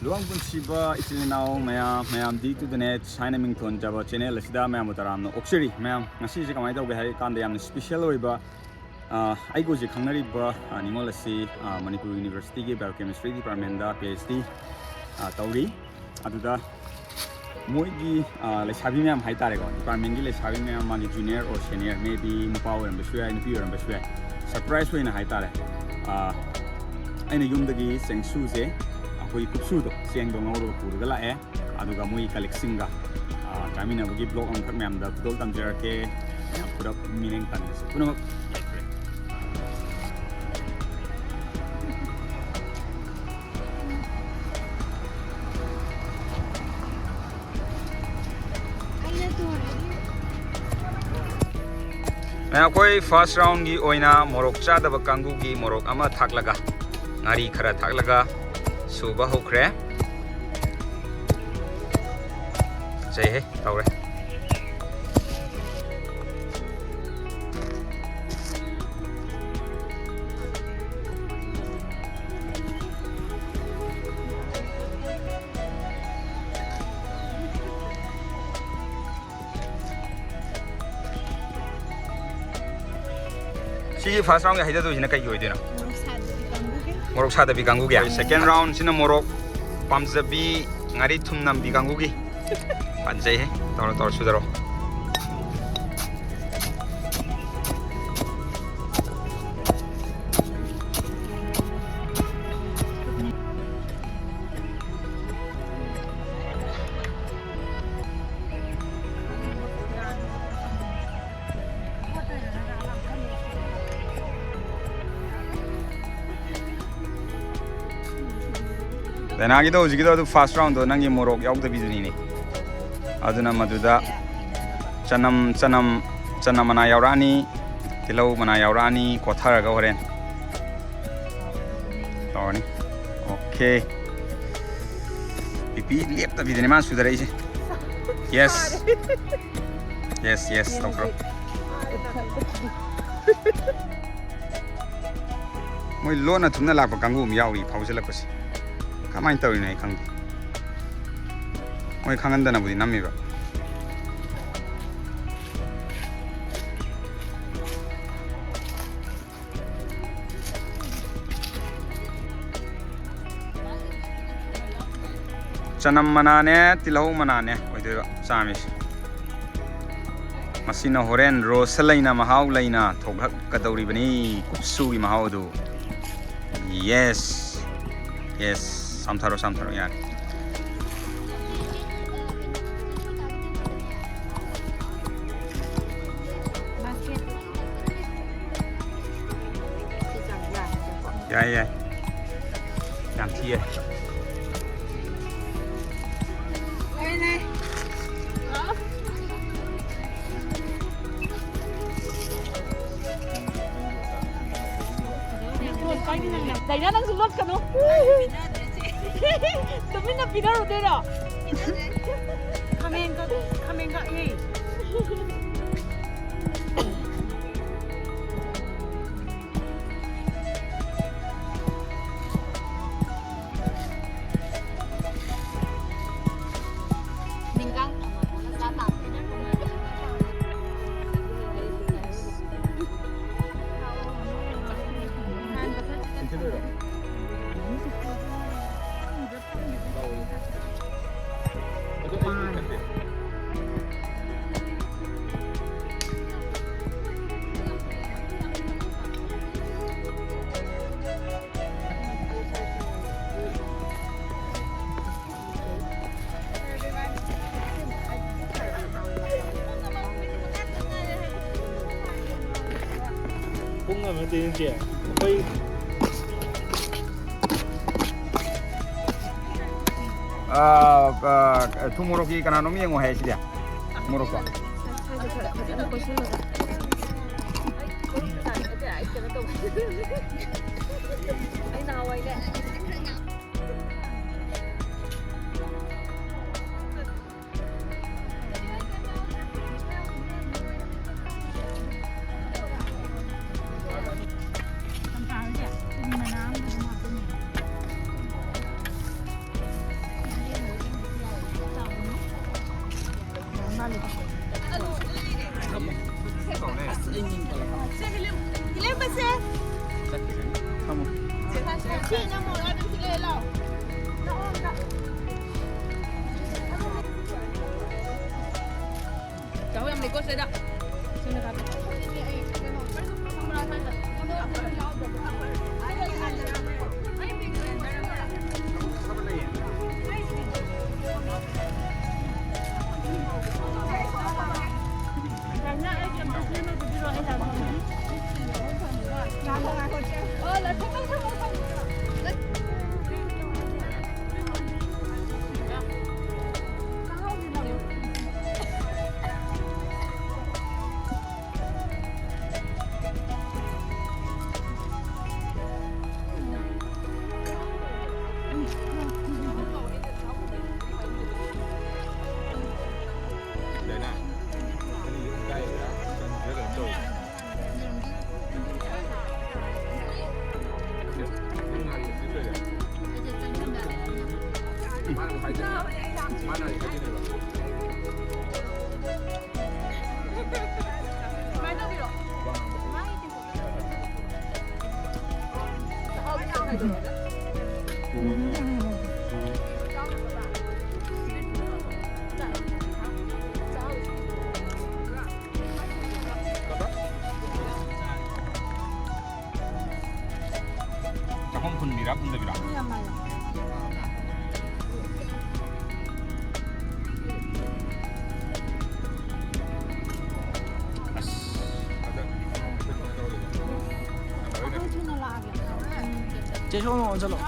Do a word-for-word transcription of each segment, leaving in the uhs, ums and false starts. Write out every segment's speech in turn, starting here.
ꯇꯥꯏꯕꯪ ꯄꯨꯟꯁꯤꯕ ꯏꯆꯤꯜ ꯏꯅꯥꯎ ꯃꯌꯥꯝ, ꯃꯌꯥꯝ D to the Net ꯍꯥꯏꯅ ꯃꯤꯡꯊꯣꯟꯖꯕ ꯆꯦꯅꯦꯜ ꯑꯁꯤꯗ ꯃꯌꯥꯝꯕꯨ ꯇꯔꯥꯝꯅ ꯑꯣꯛꯆꯔꯤ꯫ ꯃꯌꯥꯝ, ꯉꯁꯤꯁꯦ ꯀꯃꯥꯏꯅ ꯇꯧꯒꯦ ꯍꯥꯏꯔ ꯀꯥꯟꯗ, ꯌꯥꯝꯅ ꯁ꯭ꯄꯤꯁꯦꯜ ꯑꯣꯏꯕ, ꯑ, ꯑꯩꯒ ꯍꯧꯖꯤꯛ ꯈꯪꯅꯔꯤꯕ, ꯑ, ꯅꯤꯉꯣꯜ ꯑꯁꯤ, ꯑ, ꯃꯅꯤꯄꯨꯔ ꯌꯨꯅꯤꯚꯔꯁꯤꯇꯤꯒꯤ ꯕꯥꯏꯑꯣꯀꯦꯃꯤꯁꯇ꯭ꯔꯤꯒꯤ ꯗꯤꯄꯥꯔꯠꯃꯦꯟꯗ ꯄꯤ ꯑꯩꯆ ꯗꯤ, ꯑ, ꯇꯧꯔꯤ꯫ ꯑꯗꯨꯗ ꯃꯣꯏꯒꯤ, ꯑ, ꯂꯩꯁꯥꯕꯤ ꯃꯌꯥꯝ ꯍꯥꯏꯇꯥꯔꯦꯀꯣ, ꯗꯤꯄꯥꯔꯠꯃꯦꯟꯒꯤ ꯂꯩꯁꯥꯕꯤ ꯃꯌꯥꯝ, ꯃꯥꯒꯤ junior or senior, May B ꯅꯨꯄꯥ ꯑꯣꯏꯔꯝꯕꯁꯨ ꯌꯥꯏ, ꯅꯨꯄꯤ ꯑꯣꯏꯔꯝꯕꯁꯨ ꯌꯥꯏ, ꯁꯔꯄ꯭ꯔꯥꯏꯖ ꯑꯣꯏꯅ ꯍꯥꯏꯇꯥꯔꯦ, ꯑ, ꯑꯩꯅ ꯌꯨꯝꯗꯒꯤ ꯆꯦꯡꯁꯨꯁꯦ, ꯑꯩꯈꯣꯏꯒꯤ ꯀꯨꯞꯁꯨꯗꯣ, ꯆꯦꯡꯗꯣ ꯉꯧꯔꯒ ꯄꯨꯔꯒ ꯂꯥꯛꯑꯦ꯫ ꯑꯗꯨꯒ ꯃꯣꯏ ꯀꯂꯤꯛꯁꯤꯡꯒ, ꯑ, ꯆꯥꯃꯤꯟꯅꯕꯒꯤ ꯕ꯭ꯂꯣꯒ ꯑꯃꯈꯛ ꯃꯌꯥꯝꯗ ꯈꯨꯗꯣꯜ ꯇꯝꯖꯔꯛꯀꯦ꯫ ꯃꯌꯥꯝ ꯄꯨꯂꯞ ꯃꯤꯠꯌꯦꯡ ꯇꯥꯟꯅꯁꯤ ꯄꯨꯝꯅꯃꯛ꯫ ꯑꯩꯈꯣꯏ ꯐꯥꯔꯁ ꯔꯥꯎꯟꯒꯤ ꯑꯣꯏꯅ ꯃꯣꯔꯣꯛ ꯆꯥꯗꯕ ꯀꯥꯡꯕꯨꯒꯤ ꯃꯣꯔꯣꯛ ꯑꯃ ꯊꯥꯛꯂꯒ, ꯉꯥꯔꯤ ꯈꯔ ꯊꯥꯛꯂꯒ ꯁꯨꯕ ꯍꯧꯈ꯭ꯔꯦ꯫ ꯐꯖꯩꯍꯦ, ꯇꯧꯔꯦ꯫ ꯁꯤꯒꯤ ꯐꯥꯔꯁ ꯔꯥꯎꯟꯒꯤ ꯍꯩꯗꯗꯣꯏꯁꯤꯅ ꯀꯩꯒꯤ ꯑꯣꯏꯗꯣꯏꯅꯣ? ꯃꯣꯔꯣꯛ ꯁꯥꯗꯕꯤ ꯀꯥꯡꯕꯨꯒꯤ꯫ ꯃꯣꯔꯣꯛ ꯁꯥꯗꯕꯤ ꯀꯥꯡꯕꯨꯒꯤ꯫ ꯁꯦꯀꯦꯟ ꯔꯥꯎꯟꯁꯤꯅ ꯃꯣꯔꯣꯛ ꯄꯥꯝꯖꯕꯤ, ꯉꯥꯔꯤ ꯊꯨꯝ ꯅꯝꯕꯤ ꯀꯥꯡꯕꯨꯒꯤ꯫ ꯐꯖꯩꯍꯦ꯫ ꯇꯧꯔꯣ, ꯇꯧꯔꯣ, ꯁꯨꯗꯔꯣ꯫ ꯗꯥꯏꯅꯥꯒꯤꯗꯣ ꯍꯧꯖꯤꯛꯀꯤꯗꯣ ꯑꯗꯨ ꯐꯥꯔꯁ ꯔꯥꯎꯟꯗꯣ ꯅꯪꯒꯤ ꯃꯣꯔꯣꯛ ꯌꯥꯎꯗꯕꯤꯗꯨꯅꯤꯅꯦ꯫ ꯑꯗꯨꯅ ꯃꯗꯨꯗ ꯆꯅꯝ, ꯆꯅꯝ, ꯆꯅꯝ ꯃꯅꯥ ꯌꯥꯎꯔꯛꯑꯅꯤ, ꯇꯤꯜꯍꯧ ꯃꯅꯥ ꯌꯥꯎꯔꯛꯑꯅꯤ, ꯀꯣꯠꯊꯔꯒ ꯍꯣꯔꯦꯟ ꯇꯧꯔꯅꯤ꯫ ꯑꯣꯀꯦ꯫ ꯕꯤꯄꯤ ꯂꯦꯞꯇꯕꯤꯗꯅꯦ ꯃꯥꯅ ꯁꯨꯗꯔꯛꯏꯁꯦ꯫ ꯌꯦꯁ꯫ ꯌꯦꯁ, ꯌꯦꯁ, ꯇꯧꯈ꯭ꯔꯣ꯫ ꯃꯣꯏ ꯂꯣꯟꯅ ꯊꯨꯝꯅ ꯂꯥꯛꯄ ꯀꯥꯡꯕꯨ ꯑꯃ ꯌꯥꯎꯔꯤ ꯐꯥꯎꯖꯜꯂꯛꯄꯁꯦ꯫ ꯀꯃꯥꯏꯅ ꯇꯧꯔꯤꯅꯣ ꯑꯩ ꯈꯪꯗꯦ꯫ ꯃꯣꯏ ꯈꯪꯍꯟꯗꯅꯕꯨꯗꯤ ꯅꯝꯃꯤꯕ꯫ ꯆꯅꯝ ꯃꯅꯥꯅꯦ, ꯇꯤꯜꯍꯧ ꯃꯅꯥꯅꯦ ꯑꯣꯏꯗꯣꯏꯕ ꯆꯥꯝꯃꯤꯁꯦ꯫ ꯃꯁꯤꯅ ꯍꯣꯔꯦꯟ ꯔꯣꯁ ꯂꯩꯅ, ꯃꯍꯥꯎ ꯂꯩꯅ ꯊꯣꯛꯂꯛꯀꯗꯧꯔꯤꯕꯅꯤ, ꯀꯨꯞꯁꯨꯒꯤ ꯃꯍꯥꯎ ꯑꯗꯨ꯫ Yes, yes. ꯆꯥꯝꯊꯔꯣ, ꯆꯥꯝꯊꯔꯣ, ꯌꯥꯔꯦ꯫ ꯌꯥꯏ, ꯌꯥꯏ꯫ ꯌꯥꯝ ꯊꯤꯌꯦ꯫ ꯗꯥꯏꯅꯥ, ꯅꯪꯁꯨ ꯂꯣꯠꯀꯅꯨ꯫ ꯇꯨꯃꯤꯟꯅ ꯄꯤꯅꯔꯨꯗꯣꯏꯔꯣ? ꯈꯥꯃꯦꯟ ꯀꯛ-, ꯈꯥꯃꯦꯟ ꯀꯛꯏ꯫ ꯄꯨꯡ ꯑꯃ ꯅꯠꯇꯦ, ꯏꯆꯦ꯫ ꯑꯩꯈꯣꯏ ꯑꯥ, ꯑꯥ, ꯊꯨꯝ ꯃꯣꯔꯣꯛꯀꯤ ꯀꯅꯥꯅꯣꯝ ꯌꯦꯡꯉꯣ ꯍꯥꯏ ꯁꯤꯗꯤ꯫ ꯃꯣꯔꯣꯛꯇꯣ꯫ ꯂꯦꯝꯕꯁꯦ꯫ ꯁꯤ ꯅꯪ ꯃꯣꯔꯥꯗ ꯁꯤ ꯂꯩ ꯂꯥꯎ꯫ ꯆꯥꯍꯧ ꯌꯥꯝ ꯂꯩꯀꯣ ꯁꯤꯗ꯫ ꯆꯥꯛꯈꯨꯝ ꯐꯨꯟꯕꯤꯔꯥ ꯐꯨꯟꯗꯕꯤꯔꯥ? ꯑꯁ꯫ ꯆꯦꯁꯨ ꯑꯃꯨꯛ ꯑꯣꯟꯁꯤꯜꯂꯣ꯫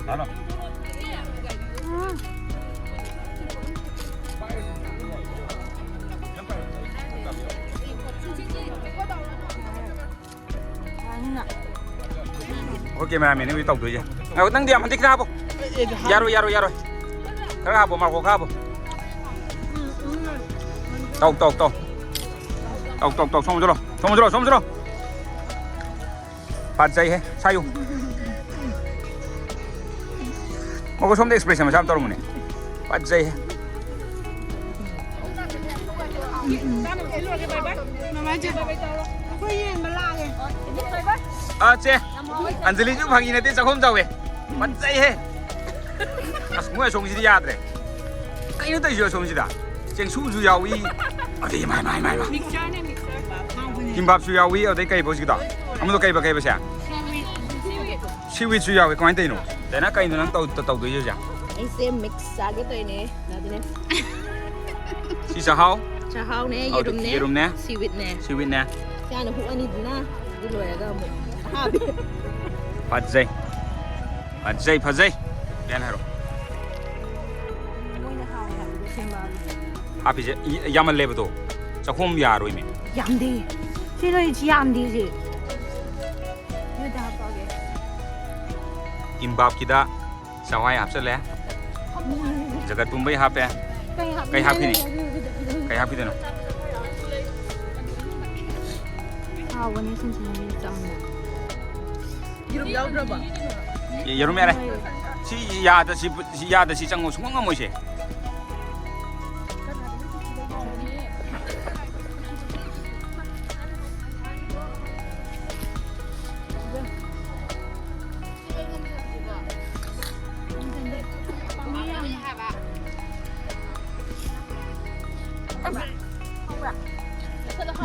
ꯍꯜꯂꯣ꯫ ꯑꯩꯈꯣꯏ cameraman ꯅꯦ ꯍꯧꯖꯤꯛ ꯇꯧꯗꯣꯏꯁꯦ꯫ ꯉꯥꯏꯈꯣ, ꯅꯪꯗꯤ ꯌꯥꯝ ꯍꯟꯊꯤꯛꯅ ꯍꯥꯞꯄꯣ꯫ ꯌꯥꯔꯣꯏ, ꯌꯥꯔꯣꯏ, ꯌꯥꯔꯣꯏ꯫ ꯈꯔ ꯍꯥꯞꯄꯣ, ꯃꯥꯔꯀꯣ ꯈꯔ ꯍꯥꯞꯄꯣ꯫ ꯇꯧ, ꯇꯧ, ꯇꯧ꯫ ꯇꯧ, ꯇꯧ, ꯇꯧ꯫ ꯁꯣꯝ ꯆꯠꯂꯣ, ꯁꯣꯝ ꯆꯠꯂꯣ, ꯁꯣꯝ ꯆꯠꯂꯣ꯫ ꯐꯖꯩꯍꯦ, ꯁꯥꯏꯌꯨ꯫ ꯃꯈꯣꯏ ꯁꯣꯝꯗ expression ꯃꯆꯥ ꯑꯃ ꯇꯧꯔꯝꯕꯅꯦ꯫ ꯐꯖꯩ꯫ ꯃꯃꯥ ꯆꯦ, ꯑꯩꯈꯣꯏ ꯌꯦꯟꯕ ꯂꯥꯛꯑꯒꯦ꯫ ꯑꯥ, ꯆꯦ, ꯑꯟꯖꯂꯤꯁꯨ ꯐꯥꯒꯤ ꯅꯠꯇꯦ, ꯆꯥꯛꯈꯨꯝ ꯆꯥꯎꯋꯦ꯫ ꯐꯖꯩꯍꯦ꯫ ꯑꯁ, ꯃꯣꯏ ꯑꯁꯣꯝꯁꯤꯗꯤ ꯌꯥꯗ꯭ꯔꯦ꯫ ꯀꯩꯅꯣ ꯇꯧꯔꯤꯁꯦ ꯑꯁꯣꯝꯁꯤꯗ? ꯆꯦꯡꯁꯨꯁꯨ ꯌꯥꯎꯏ꯫ ꯑꯗꯩ ꯃꯥꯏ, ꯃꯥꯏ, ꯃꯥꯏ, ꯃꯥꯏ꯫ ꯃꯤꯛꯁꯆꯔꯅꯦ, ꯃꯤꯛꯁꯆꯔ꯫ ꯀꯤꯝꯕꯥꯞꯁꯨ ꯌꯥꯎꯏ꯫ ꯑꯗꯩ ꯀꯩꯕ ꯍꯧꯖꯤꯛꯀꯤꯗꯣ? ꯑꯃꯗꯣ ꯀꯩꯕ, ꯀꯩꯕꯁꯦ? ꯁꯤꯋꯤꯠꯁꯨ ꯌꯥꯎꯏ꯫ ꯀꯃꯥꯏꯅ ꯇꯧꯔꯤꯅꯣ? ꯗꯥꯏꯅꯥ, ꯀꯩꯅꯣ ꯅꯪ ꯇꯧ-, ꯇꯧꯗꯣꯏꯁꯦ ꯍꯧꯖꯤꯛ? ꯑꯩꯁꯦ ꯃꯤꯛꯁ ꯆꯥꯒꯦ ꯇꯧꯔꯤꯅꯦ꯫ ꯑꯗꯨꯅꯦ꯫ ꯁꯤ ꯆꯥꯛꯍꯥꯎ, ꯆꯥꯛꯍꯥꯎꯅꯦ, ꯑꯧ, ꯌꯦꯔꯨꯝꯅꯦ, ꯌꯦꯔꯨꯝꯅꯦ꯫ ꯁꯤꯋꯤꯠꯅꯦ꯫ ꯁꯤꯋꯤꯠꯅꯦ꯫ ꯁꯤ ꯍꯥꯟꯅ ꯍꯨꯛꯑꯅꯤꯗꯅ, ꯑꯗꯨ ꯂꯣꯏꯔꯒ ꯑꯃꯨꯛ ꯍꯥꯞꯄꯦ꯫ ꯐꯖꯩ꯫ ꯐꯖꯩ, ꯐꯖꯩ꯫ ꯀꯩ ꯍꯥꯏꯅ ꯍꯥꯏꯔꯣ? ꯃꯣꯏꯅ ꯍꯥꯎꯋꯦ ꯍꯥꯏꯕꯗꯣ ꯁꯦꯝꯕ꯫ ꯍꯥꯞꯄꯤꯁꯦ ꯏ-, ꯌꯥꯝꯃꯜꯂꯦꯕꯗꯣ꯫ ꯆꯥꯛꯈꯨꯝ ꯌꯥꯔꯣꯏꯃꯦ꯫ ꯌꯥꯝꯗꯦ꯫ ꯁꯤ ꯂꯩꯁꯤ ꯌꯥꯝꯗꯦ ꯁꯤ꯫ ꯅꯣꯏꯗ ꯍꯥꯞꯄꯛꯑꯒꯦ꯫ ꯀꯤꯝꯕꯥꯞꯀꯤꯗ ꯆꯋꯥꯏ ꯍꯥꯞꯆꯜꯂꯦ꯫ ꯖꯒꯠ ꯄꯨꯝꯕꯩ ꯍꯥꯞꯄꯦ꯫ ꯀꯩ ꯍꯥꯞꯄꯤꯅꯤ? ꯀꯩ ꯍꯥꯞꯈꯤꯗꯣꯏꯅꯣ? ꯍꯥꯎꯕꯅꯦ ꯁꯤꯡꯖꯨ ꯆꯝꯅ꯫ ꯌꯦꯔꯨꯝ ꯌꯥꯎꯗ꯭ꯔꯕ? ꯌꯦ-, ꯌꯦꯔꯨꯝ ꯌꯥꯔꯦ꯫ ꯁꯤ ꯌꯥꯗ ꯁꯤ, ꯁꯤ ꯌꯥꯗ ꯁꯤ ꯆꯪꯉꯣ ꯁꯨꯡꯉꯝ ꯉꯝꯃꯣꯏꯁꯦ꯫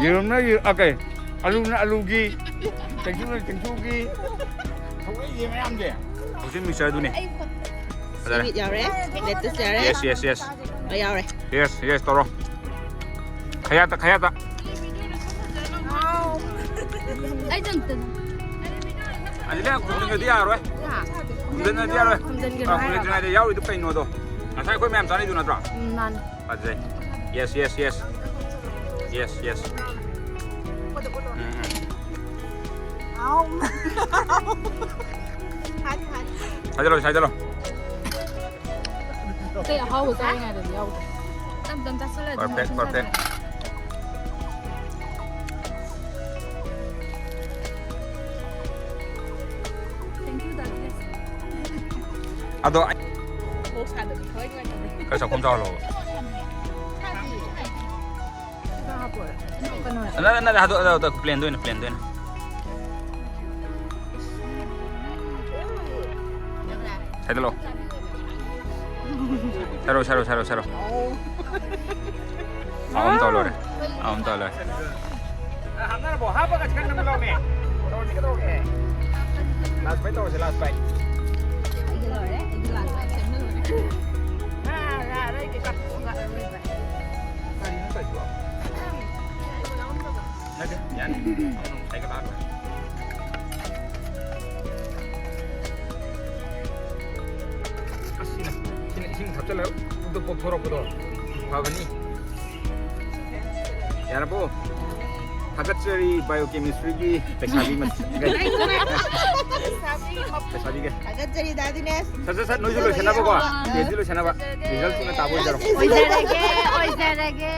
ꯌꯦꯔꯨꯝꯅ ꯌꯦꯔꯨꯝ, ꯑ, ꯀꯩ, ꯑꯂꯨꯅ ꯑꯂꯨꯒꯤ, ꯆꯦꯡꯁꯨꯅ ꯆꯦꯡꯁꯨꯒꯤ, ꯊꯣꯛꯂꯛꯏꯁꯦ ꯃꯌꯥꯝꯁꯦ꯫ ꯍꯧꯖꯤꯛ ꯃꯤꯛꯁꯆꯔꯗꯨꯅꯦ꯫ ꯐꯖꯔꯦ꯫ ꯁꯤꯋꯤꯠ ꯌꯥꯎꯔꯦ, ꯂꯦꯇꯁ ꯌꯥꯎꯔꯦ꯫ Yes, yes, yes. ꯑ, ꯌꯥꯎꯔꯦ꯫ ꯌꯦꯁ, ꯌꯦꯁ, ꯇꯧꯔꯣ꯫ ꯈꯌꯥꯠꯇ, ꯈꯌꯥꯠꯇ꯫ ꯑꯩ ꯆꯪ-, ꯑꯗꯨꯅ ꯈꯨꯝꯖꯤꯟꯒꯗꯤ ꯌꯥꯔꯣꯏ꯫ ꯈꯨꯝꯖꯤꯟꯒꯗꯤ ꯌꯥꯔꯣꯏ꯫ ꯑ, ꯈꯨꯝꯖꯤꯟꯗ꯭ꯔꯤꯉꯩꯗ ꯌꯥꯎꯔꯤꯗꯨ ꯀꯩꯅꯣꯗꯣ꯫ ꯉꯁꯥꯏ ꯑꯩꯈꯣꯏ ꯃꯌꯥꯝ ꯆꯥꯅꯩꯗꯨ ꯅꯠꯇ꯭ꯔꯣ? ꯎꯝ, ꯃꯥꯅꯦ꯫ ꯐꯖꯩ꯫ Yes, yes, yes. Yes, yes. ꯎꯝ, ꯎꯝ꯫ ꯁꯥꯏꯖꯜꯂꯣ, ꯁꯥꯏꯖꯜꯂꯣ꯫ ꯑꯇꯩ ꯑꯍꯥꯎꯕ ꯆꯥꯔꯤꯉꯩꯗꯗꯤ ꯌꯥꯎꯗꯦ꯫ ꯇꯞ ꯇꯞ ꯆꯥꯁꯤꯜꯂꯗꯤ ꯄꯔꯐꯦꯛ, ꯃꯊꯟ ꯄꯔꯐꯦꯛ꯫ ꯆꯥꯁꯤꯜꯂꯦ꯫ Thank you, ꯗꯥꯗꯤ꯫ ꯑꯗꯣ ꯑꯩ ꯈꯔ ꯆꯥꯛꯈꯨꯝ ꯆꯥꯎꯍꯜꯂꯣ꯫ ꯅꯠꯇꯦ, ꯅꯠꯇꯦ, ꯍꯥꯏꯗꯣꯛ, ꯍꯥꯏꯗꯣꯛ, ꯍꯥꯏꯗꯣꯛ, ꯄ꯭ꯂꯦꯟꯗ ꯑꯣꯏꯅ, ꯄ꯭ꯂꯦꯟꯗ ꯑꯣꯏꯅ꯫ ꯍꯥꯏꯗꯣꯛꯂꯣ꯫ ꯁꯥꯔꯣ, ꯁꯥꯔꯣ, ꯁꯥꯔꯣ, ꯁꯥꯔꯣ꯫ ꯑꯥꯎ ꯑꯃ ꯇꯧ ꯂꯣꯏꯔꯦ꯫ ꯑꯥꯎ ꯑꯃ ꯇꯧ ꯂꯣꯏꯔꯦ꯫ ꯍꯥꯞꯅꯔꯕꯣ? ꯍꯥꯞꯄꯒ ꯆꯤꯀꯟ ꯑꯃ ꯂꯧꯅꯦ꯫ ꯇꯧꯔꯁꯤ, ꯀꯩꯗꯧꯔꯒꯦ? ꯂꯥꯁ ꯕꯥꯏꯠ ꯇꯧꯔꯁꯤ, ꯂꯥꯁ ꯕꯥꯏꯠ꯫ ꯑꯩꯗꯤ ꯂꯣꯏꯔꯦ꯫ ꯑꯩꯗꯤ ꯂꯥꯁ ꯕꯥꯏꯠ ꯁꯦꯝꯅ ꯂꯣꯏꯔꯦ꯫ ꯉꯥ, ꯉꯥ ꯑꯔꯩꯕꯤ ꯆꯥꯊꯣꯛꯑꯒ ꯑꯔꯣꯏꯕ꯫ ꯀꯔꯤꯅꯣ ꯇꯧꯔꯤꯗꯨꯕꯣ? ꯅꯠꯇꯦ, ꯌꯥꯅꯤ꯫ ꯑꯩꯒ ꯂꯥꯛꯑꯒ꯫ ꯑꯁ, ꯁꯤꯅ, ꯁꯤꯅ ꯏꯁꯤꯡ ꯊꯛꯆꯜꯂꯒ ꯄꯨꯛꯇ ꯄꯣꯛꯊꯣꯔꯛꯄꯗꯣ ꯐꯕꯅꯤ꯫ ꯌꯥꯔꯕꯣ? ꯊꯥꯒꯠꯆꯔꯤ biochemistryꯒꯤ ꯄꯩꯁꯥꯕꯤ ꯃꯁꯤꯡ꯫ ꯂꯩꯁꯥꯕꯤ ꯃꯄꯨ꯫ ꯂꯩꯁꯥꯕꯤꯒꯩ꯫ ꯊꯥꯒꯠꯆꯔꯤ ꯗꯥ ꯗꯤꯅꯦꯁ꯫ ꯁꯠ, ꯁꯠ, ꯁꯠ, ꯅꯣꯏꯁꯨ ꯂꯣꯏꯁꯟꯅꯕꯀꯣ꯫ ꯊꯥꯒꯠꯆꯔꯤ꯫ ꯗꯦꯁꯤ ꯂꯣꯏꯁꯟꯅꯕ꯫ ꯔꯤꯖꯜ ꯊꯨꯅ ꯇꯥꯕ ꯑꯣꯏꯖꯔꯣ꯫ ꯑꯣꯏꯖꯔꯒꯦ, ꯑꯣꯏꯖꯔꯒꯦ꯫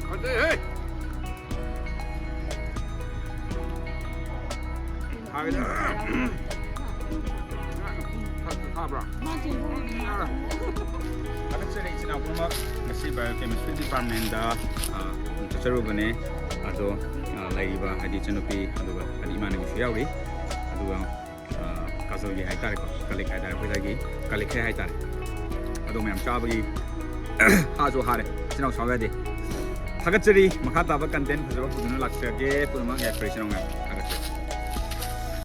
ꯐꯖꯩꯍꯦ꯫ ꯐꯥꯕ꯭ꯔꯥ? ꯊꯥꯒꯠꯆꯔꯤ ꯏꯆꯤꯟ ꯏꯅꯥꯎ ꯄꯨꯝꯅꯃꯛ꯫ ꯉꯁꯤ biochemistry departmentꯗ, ꯑ, ꯆꯠꯆꯔꯨꯕꯅꯦ꯫ ꯑꯗꯣ, ꯑ, ꯂꯩꯔꯤꯕ ꯍꯥꯏꯗꯤ ꯏꯆꯟꯅꯨꯄꯤ ꯑꯗꯨꯒ ꯍꯥꯏꯗꯤ ꯏꯃꯥꯟꯅꯕꯤꯁꯨ ꯌꯥꯎꯔꯤ꯫ ꯑꯗꯨꯒ, ꯑ, ꯀꯥꯖꯜꯒꯤ ꯍꯥꯏꯇꯥꯔꯦꯀꯣ, colleague ꯍꯥꯏꯇꯥꯔꯦ, ꯑꯩꯈꯣꯏ ꯁꯥꯏꯒꯤ colleague ꯍꯥꯏꯇꯥꯔꯦ꯫ ꯑꯗꯣ ꯃꯌꯥꯝ ꯆꯥꯕꯒꯤ ꯍꯥꯁꯨ ꯍꯥꯔꯦ, ꯏꯆꯤꯟ ꯏꯅꯥꯎ ꯁꯥꯎ ꯌꯥꯗꯦ꯫ ꯊꯥꯒꯠꯆꯔꯤ꯫ ꯃꯈꯥ ꯇꯥꯕ content ꯐꯖꯕ ꯄꯨꯗꯨꯅ ꯂꯥꯛꯆꯒꯦ ꯄꯨꯝꯅꯃꯛ꯫ ꯌꯥꯏꯐꯔꯦ ꯏꯆꯤꯟ ꯏꯅꯥꯎ ꯃꯌꯥꯝ꯫